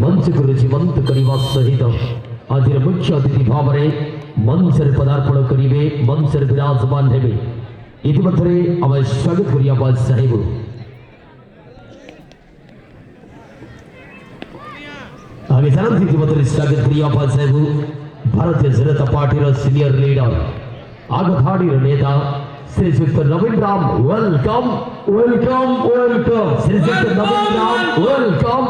ମଞ୍ଚକୁ ଜୀବନ୍ତ କରିବା ସହିତ ଆଜିର ମୁଖ୍ୟ ଅତିଥି ଭାବରେ ମଞ୍ଚରେ ପଦାର୍ପଣ କରିବେ, ମଞ୍ଚରେ ବିରାଜମାନ ହେବେ। ଇତିମଧ୍ୟରେ ଆମେ ସ୍ୱାଗତ କରିବା ପାଇଁ ଚାହିଁବୁ। ଆଗେ ଚାଲନ୍ତୁ, ଇତିମଧ୍ୟରେ ସ୍ୱାଗତ କରିବା ପାଇଁ ଚାହିଁବୁ ଭାରତୀୟ ଜନତା ପାର୍ଟିର ସିନିୟର ଲିଡର, ଆଗଧାଡ଼ିର ନେତା ଶ୍ରୀଯୁକ୍ତ ନବୀନ Ram. Welcome, welcome, welcome. Shriyukta Nabin Ram, welcome.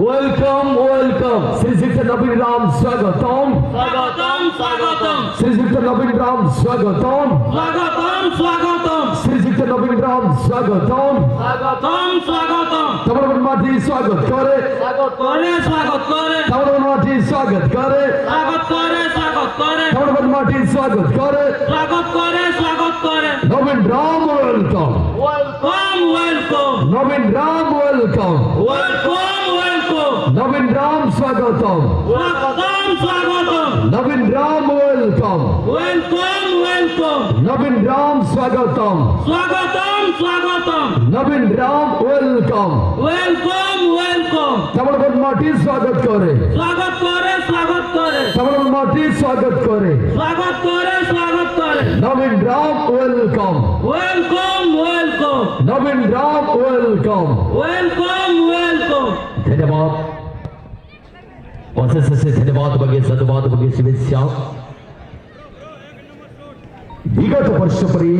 Welcome, welcome. Shriyukta Nabin Ram, ସ୍ୱାଗତମ। ସ୍ୱାଗତମ, ସ୍ୱାଗତମ। ଶ୍ରୀଯୁକ୍ତ ନବୀନ ରାମ, ସ୍ୱାଗତମ। ସ୍ୱାଗତମ, ସ୍ୱାଗତମ। ଶ୍ରୀଯୁକ୍ତ ନବୀନ ରାମ, ସ୍ୱାଗତମ। ସ୍ୱାଗତମ, ସ୍ୱାଗତମ। ତମର ମାଟି ସ୍ୱାଗତ କରେ। ସ୍ୱାଗତ କରେ, ସ୍ୱାଗତ କରେ। ତମର ମାଟି ସ୍ୱାଗତ କରେ। ସ୍ୱାଗତ କରେ, ସ୍ୱାଗତ କରେ। ତମର ମାଟି ସ୍ୱାଗତ କରେ। ସ୍ୱାଗତ କରେ, ସ୍ୱାଗତ କରେ। ନବୀନ Ram, welcome. Welcome, welcome. Nabin Ram, welcome. Welcome, welcome. Nabin Ram, ସ୍ୱାଗତମ। ସ୍ୱାଗତମ, ସ୍ୱାଗତମ। Nabin Ram, welcome. Welcome, welcome. Nabin Ram, ସ୍ୱାଗତମ। ସ୍ୱାଗତମ, ସ୍ୱାଗତମ। Nabin Ram, welcome. Welcome, welcome. ତମର ମାଟି ସ୍ୱାଗତ କରେ। ସ୍ୱାଗତ କରେ, ସ୍ୱାଗତ କରେ। ତମର ମାଟି ସ୍ୱାଗତ କରେ। ସ୍ୱାଗତ କରେ, ସ୍ୱାଗତ କରେ। Nabin Ram, welcome. Welcome, welcome. Nabin Ram, welcome. Welcome, welcome. ଧନ୍ୟବାଦ, ଅଶେଷ ଅଶେଷ ଧନ୍ୟବାଦ ବଗେ, ସାଧୁବାଦ ବଗେ, ଶୁଭେଚ୍ଛା। ବିଗତ ବର୍ଷ ପରି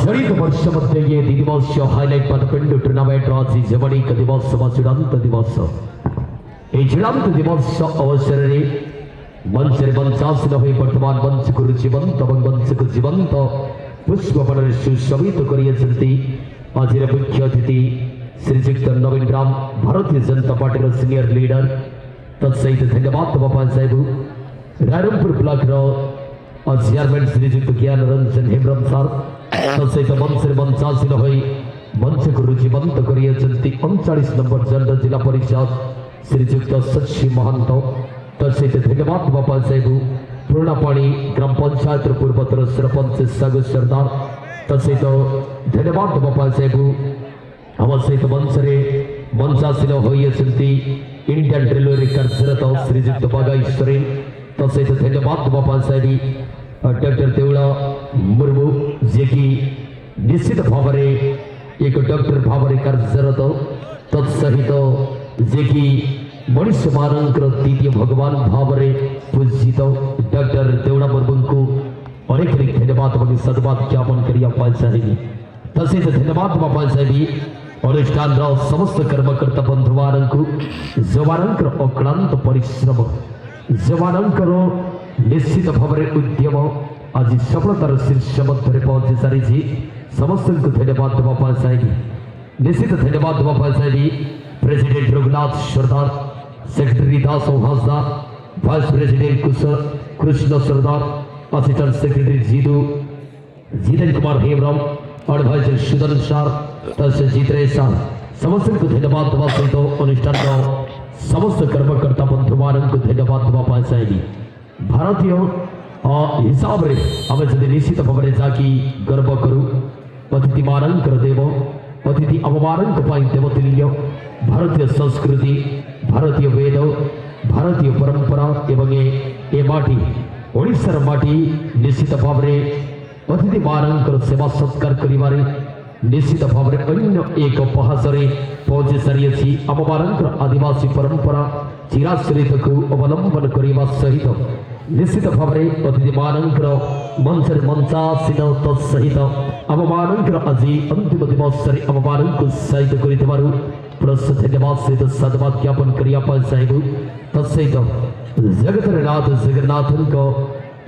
ଚଳିତ ବର୍ଷ ମଧ୍ୟ ଇଏ ଦ୍ୱିଦିବସୀୟ ହାଇଲାଇଟ୍ ପଦପିଣ୍ଡ ଟୁର୍ଣ୍ଣାମେଣ୍ଟର ଆଜି ଜମଣିକ ଦିବସ ବା ଚୂଡ଼ାନ୍ତ ଦିବସ। ଏହି ଚୂଡ଼ାନ୍ତ ଦିବସ ଅବସରରେ ମଞ୍ଚରେ ମଞ୍ଚାସୀନ ହୋଇ ବର୍ତ୍ତମାନ ମଞ୍ଚକୁ ଜୀବନ୍ତ ଏବଂ ମଞ୍ଚକୁ ଜୀବନ୍ତ ପୁଷ୍ପବନରେ ସୁଶୋଭିତ କରିଅଛନ୍ତି ଆଜିର ମୁଖ୍ୟ ଅତିଥି ଶ୍ରୀଯୁକ୍ତ ନବୀନ ରାମ, ଭାରତୀୟ ଜନତା ପାର୍ଟିର ସିନିୟର ଲିଡର। ତତ୍ସହିତ ଧନ୍ୟବାଦ ଦେବା ପାଇଁ ଚାହିଁବୁ ରାଇରଙ୍ଗପୁର ବ୍ଲକର ଚେୟାରମ୍ୟାନ୍ ଶ୍ରୀଯୁକ୍ତ ଜ୍ଞାନ ରଞ୍ଜନ ହେମ୍ବ୍ରମ ସାର୍। ତତ୍ସହିତ ମଞ୍ଚରେ ମଞ୍ଚାସୀନ ହୋଇ ମଞ୍ଚକୁ ଜୀବନ୍ତ କରିଅଛନ୍ତି 39 ନମ୍ବର ଜୋନ୍ର ଜିଲ୍ଲା ପରିଷଦ ଶ୍ରୀଯୁକ୍ତ ଶଶୀ ମହାନ୍ତ। ତତ୍ସହିତ ଧନ୍ୟବାଦ ଦେବା ପାଇଁ ଚାହିଁବୁ ପୁରୁଣାପାଣି ଗ୍ରାମ ପଞ୍ଚାୟତର ପୂର୍ବତନ ସରପଞ୍ଚ ସାଗୁ ସର୍ଦ୍ଦାର। ତତ୍ସହିତ ଧନ୍ୟବାଦ ଦେବା ପାଇଁ ଚାହିଁବୁ, ଆମ ସହିତ ମଞ୍ଚରେ ମଞ୍ଚାସୀନ ହୋଇଅଛନ୍ତି ଇଣ୍ଡିଆନ୍ ରେଲୱେରେ କାର୍ଯ୍ୟରତ ଶ୍ରୀଯୁକ୍ତ ବାଗାଇ ସୋରେନ। ତତ୍ସହିତ ଧନ୍ୟବାଦ ଦେବା ପାଇଁ ଚାହିଁବି ଡକ୍ଟର ଦେଉଳ ମୁର୍ମୁ, ଯିଏକି ନିଶ୍ଚିତ ଭାବରେ ଏକ ଡକ୍ଟର ଭାବରେ କାର୍ଯ୍ୟରତ, ତତ୍ସହିତ ଯିଏକି ମଣିଷମାନଙ୍କର ଦ୍ୱିତୀୟ ଭଗବାନ ଭାବରେ ପୂଜିତ ଡକ୍ଟର ଦେଉଳ ମୁର୍ମୁଙ୍କୁ ଅନେକ ଅନେକ ଧନ୍ୟବାଦ ଏବଂ ସାଧୁବାଦ ଜ୍ଞାପନ କରିବା ପାଇଁ ଚାହିଁବି। ତତ୍ସହିତ ଧନ୍ୟବାଦ ଦେବା ପାଇଁ ଚାହିଁବି ଅନୁଷ୍ଠାନର ସମସ୍ତ କର୍ମକର୍ତ୍ତା ବନ୍ଧୁମାନଙ୍କୁ, ଯେଉଁମାନଙ୍କର ଅକ୍ଳାନ୍ତ ପରିଶ୍ରମ, ଯେଉଁମାନଙ୍କର ନିଶ୍ଚିତ ଭାବରେ ଉଦ୍ୟମ ଆଜି ସଫଳତାର ଶୀର୍ଷ ମଧ୍ୟରେ ପହଞ୍ଚି ସାରିଛି। ସମସ୍ତଙ୍କୁ ଧନ୍ୟବାଦ ଦେବା ପାଇଁ ଚାହିଁବି। ନିଶ୍ଚିତ ଧନ୍ୟବାଦ ଦେବା ପାଇଁ ଚାହିଁବି president Raghunath Sardar, secretary Das Hasda, vice president Kush Krishna Sardar, assistant secretary Jidu Jitan Kumar Hembram, adviser Sudan sir, ତତ୍ସହିତ ଜିତ୍ରେ ସାର୍, ସମସ୍ତଙ୍କୁ ଧନ୍ୟବାଦ ଦେବା ସହିତ ଅନୁଷ୍ଠାନର ସମସ୍ତ କର୍ମକର୍ତ୍ତା ବନ୍ଧୁମାନଙ୍କୁ ଧନ୍ୟବାଦ ଦେବା ପାଇଁ ଚାହିଁବି। ଭାରତୀୟ ହିସାବରେ ଆମେ ଯଦି ନିଶ୍ଚିତ ଭାବରେ ଯାକି ଗର୍ବ କରୁ, ଅତିଥିମାନଙ୍କର ଦେବ, ଅତିଥି ଆମମାନଙ୍କ ପାଇଁ ଦେବତୁଲ୍ୟ। ଭାରତୀୟ ସଂସ୍କୃତି, ଭାରତୀୟ ବେଦ, ଭାରତୀୟ ପରମ୍ପରା ଏବଂ ଏ ମାଟି, ଓଡ଼ିଶାର ମାଟି ନିଶ୍ଚିତ ଭାବରେ ଅତିଥିମାନଙ୍କର ସେବା ସତ୍କାର କରିବାରେ ନିଶ୍ଚିତ ଭାବରେ ଅନ୍ୟ ଏକ ପାହାଚରେ ପହଞ୍ଚି ସାରିଅଛି। ଆମମାନଙ୍କର ଆଦିବାସୀ ପରମ୍ପରା ଚିରାଶ୍ରିତକୁ ଅବଲମ୍ବନ କରିବା ସହିତ ନିଶ୍ଚିତ ଭାବରେ ଅତିଥିମାନଙ୍କର ମଞ୍ଚରେ ମଞ୍ଚାସୀନ, ତତ୍ସହିତ ଆମମାନଙ୍କର ଆଜି ଅନ୍ତିମ ଦିବସରେ ଆମମାନଙ୍କୁ ଉତ୍ସାହିତ କରିଥିବାରୁ ପୁନଶ୍ଚ ଧନ୍ୟବାଦ ସହିତ ସାଧୁବାଦ ଜ୍ଞାପନ କରିବା ପାଇଁ ଚାହିଁବୁ। ତତ୍ସହିତ ଜଗତର ନାଥ ଜଗନ୍ନାଥଙ୍କ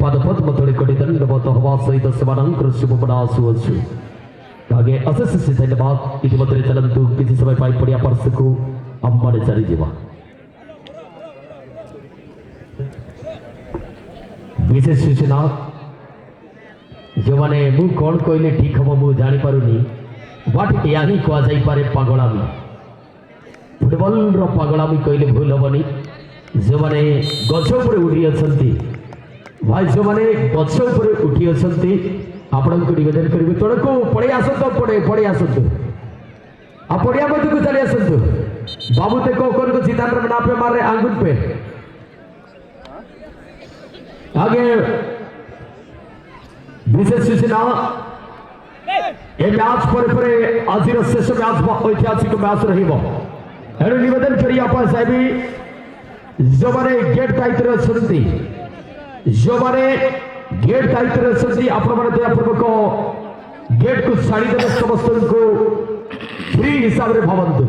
ପାଦପଦ୍ମ ତଳେ କୋଟି ଦଣ୍ଡବତ ହେବା ସହିତ ସେମାନଙ୍କର ଶୁଭମନା ଆସୁଅଛୁ। ଆଗେ ଅଶେଷ ଅଶେଷ ଧନ୍ୟବାଦ। ଇତିମଧ୍ୟରେ ଚାଲନ୍ତୁ, କିଛି ସମୟ ପାଇଁ ପଡ଼ିଆ ପାର୍ଶ୍ୱକୁ ଆମମାନେ ଚାଲିଯିବା। ବିଶେଷ ସୂଚନା, ଯେଉଁମାନେ ମୁଁ କ'ଣ କହିଲେ ଠିକ୍ ହେବ ମୁଁ ଜାଣିପାରୁନି, ବଟ୍ ଏହା ହିଁ କୁହାଯାଇପାରେ ପାଗଳାମି, ଫୁଟବଲର ପାଗଳାମି କହିଲେ ଭୁଲ ହେବନି। ଯେଉଁମାନେ ଗଛ ଉପରେ ଉଠି ଅଛନ୍ତି ଭାଇ, ଯେଉଁମାନେ ଗଛ ଉପରେ ଉଠି ଅଛନ୍ତି, ଆପଣଙ୍କୁ ନିବେଦନ କରିବି, ତଳକୁ ପଳେଇ ଆସନ୍ତୁ, ପଳେଇ ଆସନ୍ତୁ ଆଉ ପଡ଼ିଆ ମଧ୍ୟକୁ ଚାଲି ଆସନ୍ତୁ। बाबू देखो कौन को जितान में नापे मार रहे आंगुल पे। आगे विशेष सूचना, ए मैच पर पर आजिर शेष मैच ऐतिहासिक मैच रहिବ। एणु निवेदन करिया साहेबी, ଯେଉଁମାନେ ଗେଟ୍ ଦାୟିତ୍ୱରେ ଅଛନ୍ତି, ଯେଉଁମାନେ ଗେଟ୍ ଦାୟିତ୍ୱରେ ଅଛନ୍ତି, ଆପଣମାନେ ଦୟାପୂର୍ବକ ଗେଟ୍କୁ ଛାଡ଼ିଦେବେ। ସମସ୍ତଙ୍କୁ ଫ୍ରି ହିସାବରେ ଭାବନ୍ତୁ।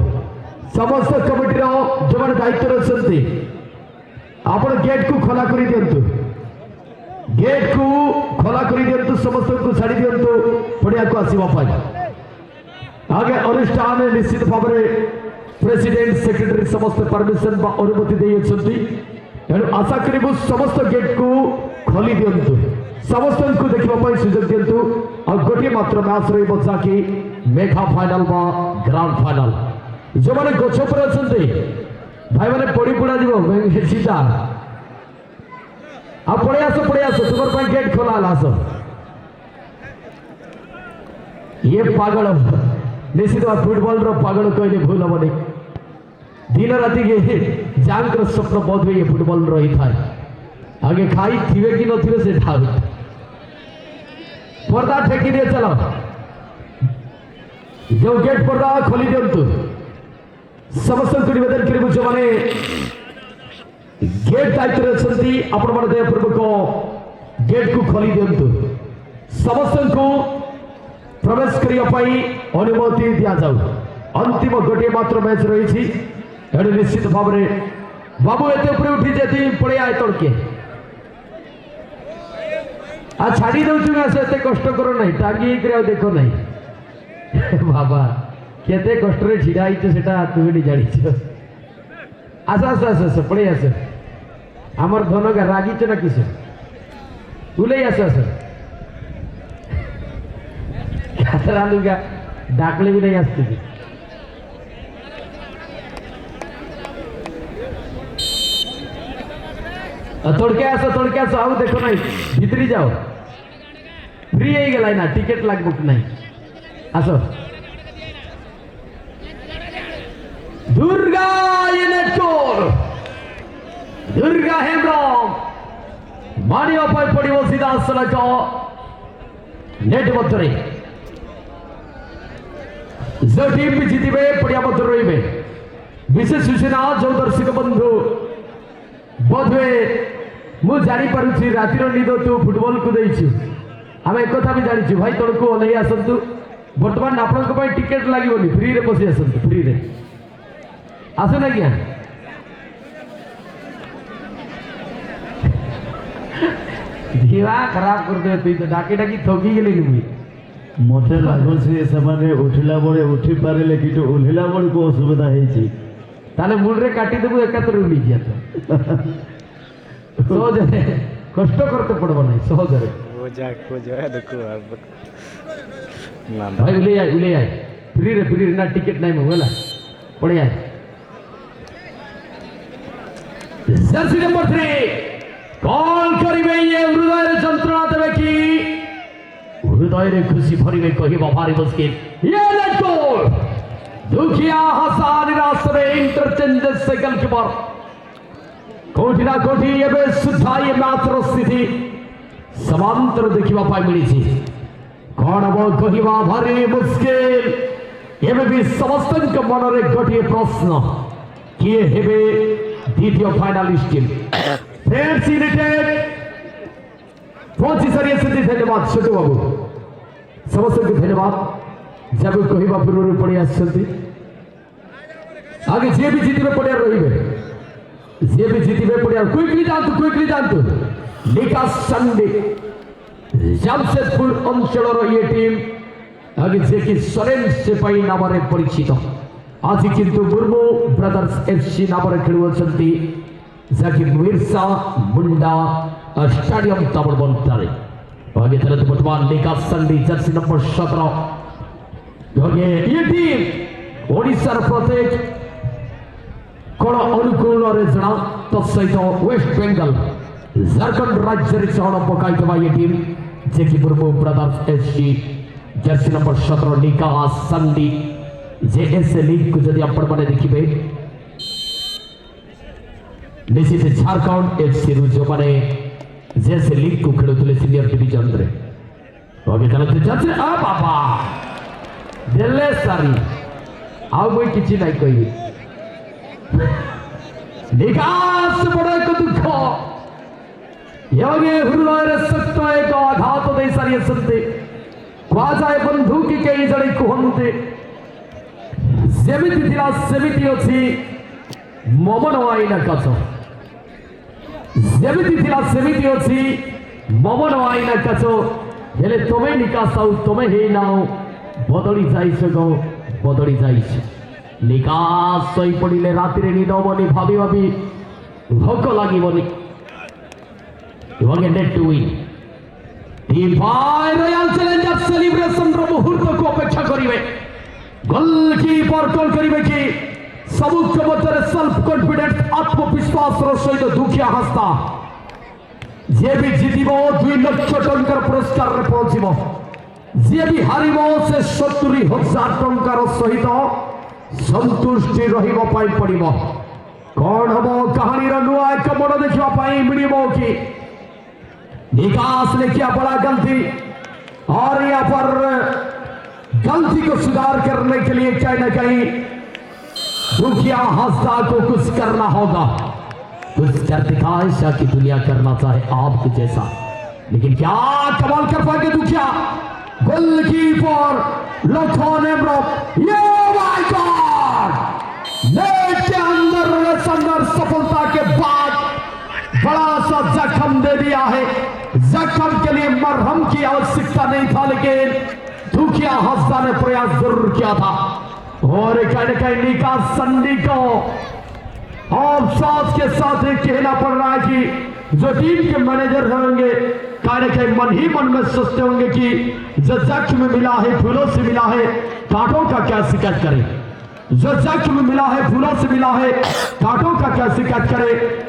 ସମସ୍ତ କମିଟିର ଯେଉଁମାନେ ଦାୟିତ୍ୱରେ ଅଛନ୍ତି, ଆପଣ ଗେଟ୍କୁ ଖୋଲା କରିଦିଅନ୍ତୁ, ଗେଟ୍କୁ ଖୋଲା କରିଦିଅନ୍ତୁ, ସମସ୍ତଙ୍କୁ ଛାଡ଼ି ଦିଅନ୍ତୁ ପଡ଼ିଆକୁ ଆସିବା ପାଇଁ। ଆଗେ ଅନୁଷ୍ଠାନ ନିଶ୍ଚିତ ଭାବରେ ପ୍ରେସିଡେଣ୍ଟ, ସେକ୍ରେଟାରୀ ସମସ୍ତେ ପରମିଶନ ବା ଅନୁମତି ଦେଇଅଛନ୍ତି। ତେଣୁ ଆଶା କରିବୁ ସମସ୍ତ ଗେଟ୍କୁ ଖୋଲି ଦିଅନ୍ତୁ, ସମସ୍ତଙ୍କୁ ଦେଖିବା ପାଇଁ ସୁଯୋଗ ଦିଅନ୍ତୁ। ଆଉ ଗୋଟିଏ ମାତ୍ର ମ୍ୟାଚ୍ ରହିବ, ଯାହାକି ମେଗା ଫାଇନାଲ ବା ଗ୍ରାଣ୍ଡ ଫାଇନାଲ। ଯେଉଁମାନେ ଗଛ ଉପରେ ଅଛନ୍ତି ଭାଇମାନେ, ପଡ଼ି ପୁଡ଼ା ଯିବ ସିଧା। ଆଉ ପଳେଇ ଆସ, ପଳେଇ ଆସ, ତୁମର ପାଇଁ ଗେଟ୍ ଖୋଲା ହେଲା, ଆସ। ଇଏ ପାଗଳ, ନିଶ୍ଚିତ ଫୁଟବଲର ପାଗଳ କହିଲେ ଭୁଲ ହବନି। ଦିନ ରାତି ଯାହାଙ୍କର ସ୍ୱପ୍ନ ବୋଧ ହୁଏ ଫୁଟବଲ ରହିଥାଏ। ଆଗେ ଖାଇଥିବେ କି ନଥିବେ ସେ ଡାଉଟ୍। ପର୍ଦା ଠେକି ଦିଏ, ଚାଲ। ଯୋଉ ଗେଟ୍ ପର୍ଦା ଖୋଲି ଦିଅନ୍ତୁ। ସମସ୍ତଙ୍କୁ ନିବେଦନ କରିବୁ, ଯେଉଁମାନେ ଗେଟ୍ ଦାୟିତ୍ୱରେ ଅଛନ୍ତି, ଆପଣମାନେ ଦୟାପୂର୍ବକ ଗେଟ୍କୁ ଖୋଲି ଦିଅନ୍ତୁ, ସମସ୍ତଙ୍କୁ ପ୍ରବେଶ କରିବା ପାଇଁ ଅନୁମତି ଦିଆଯାଉ। ଅନ୍ତିମ ଗୋଟିଏ ମାତ୍ର ମ୍ୟାଚ୍ ରହିଛି। ଏଣୁ ନିଶ୍ଚିତ ଭାବରେ ବାବୁ ଏତେ ଉପରେ ଉଠି ଯେତି ପଳେଇ ଆଏ ତଳକେ। ଆଉ ଛାଡ଼ି ଦଉଛୁ, ଆସ, ଏତେ କଷ୍ଟ କର ନାହିଁ, ଟାଙ୍ଗି ହେଇକରି ଆଉ ଦେଖ ନାହିଁ। ବାବା, କେତେ କଷ୍ଟରେ ଛିଡ଼ା ହେଇଛ ସେଟା ତୁମେ ଜାଣିଛ। ଆସ, ଆସ, ଆସ, ଆସ, ପଳେଇ ଆସ। ଆମର ଧନକା ରାଗିଛ ନା କିସ? ଉଲେଇ ଆସ, ଆସ। ଲୁଗା ডাকলে ବି ନାଇଁ আসতেছে। ତଡ଼କେ ଆସ, ତଡ଼କେ ଆସ, ଆଉ ଦେଖ ନାହିଁ, ଭିତରି ଯାଅ। ଫ୍ରି ହେଇଗଲା ନା, ଟିକେଟ ଲାଗିବ କି ନାହିଁ? ଆସ। ଦୁର୍ଗା ଇଲେକ୍ଟ୍ରୋ, ଦୁର୍ଗା ହେମ୍ବ୍ରମ ମାରିବା ପାଇଁ ପଡ଼ିବ ସିଧାସଳଖ ନେଟ୍ ମଧ୍ୟରେ। ଯେଉଁ ଟିମ୍ ବି ଜିତିବେ, ପଡ଼ିଆ ମଧ୍ୟରେ ରହିବେ। ବିଶେଷ ସୂଚନା, ଯେଉଁ ଦର୍ଶକ ବନ୍ଧୁ ବୋଧହୁଏ, ମୁଁ ଜାଣିପାରୁଛି ରାତିର ନିଦ ତୁ ଫୁଟବଲକୁ ଦେଇଛୁ, ଆମେ ଏକଥା ବି ଜାଣିଛୁ। ଭାଇ, ତଳକୁ ଓହ୍ଲେଇ ଆସନ୍ତୁ। ବର୍ତ୍ତମାନ ଆପଣଙ୍କ ପାଇଁ ଟିକେଟ ଲାଗିବନି, ଫ୍ରିରେ ପଶି ଆସନ୍ତୁ, ଫ୍ରିରେ ଆସନ୍ତୁ ଆଜ୍ଞା। ଦିମାଗ ଖରାପ କରିଦେବେ, ତୁଇ ତ ଡାକି ଡାକି ଥକି ଗଲିନି ମୁଇଁ। ମତେ ଲାଗୁଛି ସେମାନେ ଉଠିଲା ବେଳେ ଉଠି ପାରିଲେ, କିନ୍ତୁ ଓହ୍ଲିଲା ବେଳକୁ ଅସୁବିଧା ହେଇଛି। ତାହେଲେ ମୁଣ୍ଡରେ କାଟିଦେବୁ, ଏକାଥରେ ଉଡ଼ିଯିବା ତ ସହଜରେ, କଷ୍ଟ କରତେ ପଡିବ ନାହିଁ, ସହଜରେ। वो जा वो जो है देखो अब ना। ଭାଇ, ଉଲେଇ ଆୟ, ଉଲେଇ ଆୟ, ଫ୍ରିରେ, ଫ୍ରିରେ ନା, ଟିକେଟ ନାହିଁ ମୁଁ ହେଲା, ପଳେଇ ଆୟ। ଜର୍ସି ନମ୍ବର 3 କଣ କରିବେ ଇଏ? ହୃଦୟରେ ଯନ୍ତ୍ରଣା ଦେବେ କି ହୃଦୟରେ ଖୁସି ଭରିବେ, କହିବା ଭାରି ମୁସ୍କିଲ। ଇଏ ଗୋଲ। ଦୁଖିଆ ହସା ନିରାଶରେ ଇଣ୍ଟରଚେଞ୍ଜ ସାଇକେଲ କିପର। କୋଉଠି ନା କୋଉଠି ଏବେ ସୁଦ୍ଧା ଏ ମ୍ୟାଚର ସ୍ଥିତି ସମାନ୍ତର ଦେଖିବା ପାଇଁ ମିଳିଛି। କଣ ହବ, କହିବା ଭାରି ମୁସ୍କିଲ। ଏବେ ବି ସମସ୍ତଙ୍କ ମନରେ ଗୋଟିଏ ପ୍ରଶ୍ନ, କିଏ ହେବେ ଦ୍ୱିତୀୟ ଫାଇନାଲିଷ୍ଟ ଟିମ୍? ଫ୍ରେଣ୍ଡସ୍ ୟୁନାଇଟେଡ୍ ପହଞ୍ଚି ସାରିଅଛନ୍ତି। ଧନ୍ୟବାଦ ଛୋଟ ବାବୁ, ସମସ୍ତଙ୍କୁ ଧନ୍ୟବାଦ, ଯାହାକୁ କହିବା ପୂର୍ବରୁ ପଳେଇ ଆସିଛନ୍ତି। ଆଗେ ଯିଏ ବି ଜିତିବେ, ପଡ଼ିଆରେ ରହିବେ। ଯିଏ ବି ଜିତିବେ ପଡ଼ିଆ, କୁଇକଲି ଯାଆନ୍ତୁ, କୁଇକଲି ଯାଆନ୍ତୁ। ନିକାଶ ସଣ୍ଡେ ଜାମଶେଦପୁର ଅଞ୍ଚଳର ଇଏ ଟିମ୍ ଆଗେ, ଯିଏକି ସରେନ ସିପାହୀ ନାମରେ ପରିଚିତ, ଆଜି କିନ୍ତୁ ମୁର୍ମୁ ବ୍ରଦର୍ସ ଏଫସି ନାମରେ ଖେଳୁଅଛନ୍ତି, ଯାହାକି ବିର୍ସା ମୁଣ୍ଡା ଷ୍ଟାଡିୟମ ତାବଳବନ୍ଠାରେ। ଆଗେ ଚାଲନ୍ତୁ, ବର୍ତ୍ତମାନ ନିକାଶ ସଣ୍ଡେ, ଜର୍ସି ନମ୍ବର 17। ଆଗେ ଇଏ ଟିମ୍ ଓଡ଼ିଶାର ପ୍ରତ୍ୟେକ କୋଣ ଅନୁକୋଣରେ ଜଣା, ତତ୍ସହିତ ୱେଷ୍ଟ ବେଙ୍ଗଲ, ଝାଡ଼ଖଣ୍ଡ ରାଜ୍ୟରେ ଚହଳ ପକାଇଥିବା ଏ ଟିମ୍, ଯିଏକି Murmu brothers FC, jersey number 17, Nikash Sandi. JS ଲିଗ୍କୁ ଯଦି ଆପଣମାନେ ଦେଖିବେ, ନିଶ୍ଚିତ ଝାଡ଼ଖଣ୍ଡ ଏଫ୍ସିରୁ ଯେଉଁମାନେ ଜେଏସ୍ଏ ଲିଗ୍କୁ ଖେଳୁଥିଲେ ସିନିୟର ଡିଭିଜନରେ। ଓକେ, ଚାଲନ୍ତୁ ଚାଲୁଛି। ଆ ବାବା, ଦେଲେ ସାରି, ଆଉ ମୁଇଁ କିଛି ନାଇଁ କହିବି। ନିକାଶ, ବଡ଼ ଏକ ଦୁଃଖ ଏବଂ ଏ ହୃଦୟରେ ଶକ୍ତ ଏକ ଆଘାତ ଦେଇ ସାରିଅଛନ୍ତି। କୁହାଯାଏ ବନ୍ଧୁ କି କେହି ଜଣେ କୁହନ୍ତି, ଯେମିତି ଥିଲା ସେମିତି ଅଛି ମୋ ମନ ଆଇନା କାଚ। ଯେମିତି ଥିଲା ସେମିତି ଅଛି ମୋ ମନ ଆଇନା କାଚ, ହେଲେ ତମେ ନିକାଶ ଆଉ ତମେ ହେଇନାଅ, ବଦଳି ଯାଇଛ ଗୋ, ବଦଳି ଯାଇଛ। ନିକାଶ ଶୋଇପଡ଼ିଲେ ରାତିରେ ନିଦ ହବନି, ଭାବି ଭାବି ଭୋକ ଲାଗିବନି। ଏବଂ net to win team royal challenger ସେଲିବ୍ରେସନର ମୁହୂର୍ତ୍ତକୁ ଅପେକ୍ଷା କରିବେ। ଗୋଲକିପର ଗୋଲ କରିବେ କି? ସବୁଙ୍କ ମଧ୍ୟରେ ସେଲ୍ଫ କନଫିଡେନ୍ସ, ଆତ୍ମବିଶ୍ୱାସର ସହିତ ଦୁଃଖିଆ ହାସ୍ତା। ଯିଏ ବି ଜିତିବ 2 ଲକ୍ଷ ଟଙ୍କାର ପୁରସ୍କାରରେ ପହଞ୍ଚିବ, ଯିଏ ବି ହାରିବ ସେ 70,000 ଟଙ୍କାର ସହିତ ସନ୍ତୁଷ୍ଟି ରହିବା ପାଇଁ ପଡ଼ିବ। କଣ ହବ? କାହାଣୀର ନୂଆ ଏକ ମୋଡ଼ ଦେଖିବା ପାଇଁ ମିଳିବ କି? निकास ने किया बड़ा गलती और यहां पर गलती को सुधार करने के लिए कहीं ना कहीं दुखिया हंसदा को कुछ करना होगा। कुछ कर दिखाए कि दुनिया करना चाहे आपके जैसा, लेकिन क्या कमाल कर पाएंगे दुखिया? गोलकीपर लखन हेम्ब्रम, ये my God, net के अंदर अंदर सफलता के बाद बड़ा सा जख्म दे दिया है। जख्म के लिए मरहम की आवश्यकता नहीं था, लेकिन दुखिया हंसदा ने प्रयास जरूर किया था और कहीं ना कहीं निकास संडी को अफसोस के साथ ये कहना पड़ रहा है कि जो टीम के मैनेजर होंगे, कहीं ना कहीं मन ही मन में सोचते होंगे कि जो जख्म मिला है फूलों से मिला है, कांटों का क्या शिकायत करें। जो जख्म मिला है फूलों से मिला है, कांटों का क्या शिकायत करे।